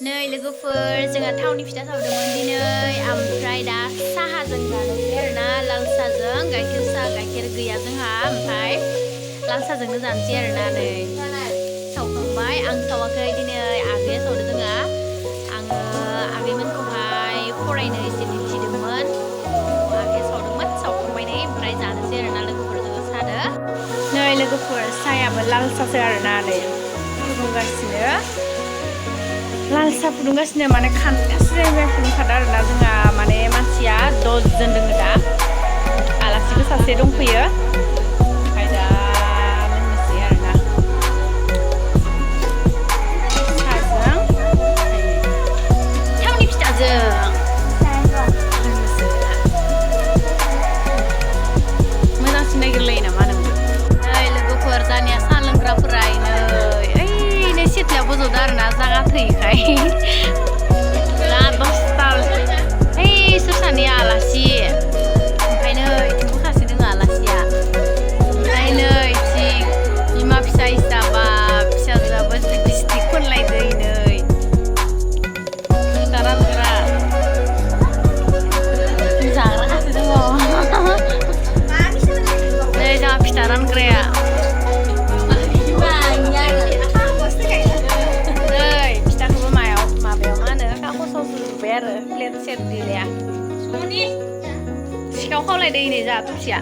नै लोगोफोर जोंहा थावनि फिथा सावदोंमोन दिनै ओमफ्राय दा साहाजों जानोसै आरोना लाल साहाजों गाइखेर साहा गाइखेर गैया जोंहा ओमफ्राय लाल साहाजोंनो जानोसै आरोना नै सावखांबाय आं सावाखै दिनै आगैया सावदों जोंहा आङो आगैमोनखौहाय फरायनो एसे दिन्थिदोंमोन आगैया सावदोंमोन सावखांबाय नै ओमफ्राय जानोसै आरोना लोगोफोर जोङो सादो नै लोगोफोर साहायाबो लाल साहासो आरोना नै फुदुंगासिनो लाल साहा फुदुंगासिनो माने खानगासिनो फुदुंखादों आरोना जोंहा माने मानसिया 10 जन दङ दा आलासिबो सासे दंफैयो ओमफ्राय दा लोंनोसै आरोना साहाजों थावनि फिथाजों लोंनोसै मोजांसिन नागिरलायो नामा नोंबो नै लोगोफोर जानिया साहा लोंग्राफोरा नै सिथ्लायाव बोज'दो आरोना जागा थैखाय दा 10ता सोर सानै आलासि ओमफ्राय नै इथिंबो सासे दङ आलासिया ओमफ्राय नै इथिं बिमा फिसा हिसाबा फिसाजोआबो लिपस्टिक फोनलायदो नै फिथा रानग्रा जाग्रासो दङ नै जोंहा फिथा रानग्राया प्लेट सेट गैया सिखाव खावलायदो नै जा थुसिया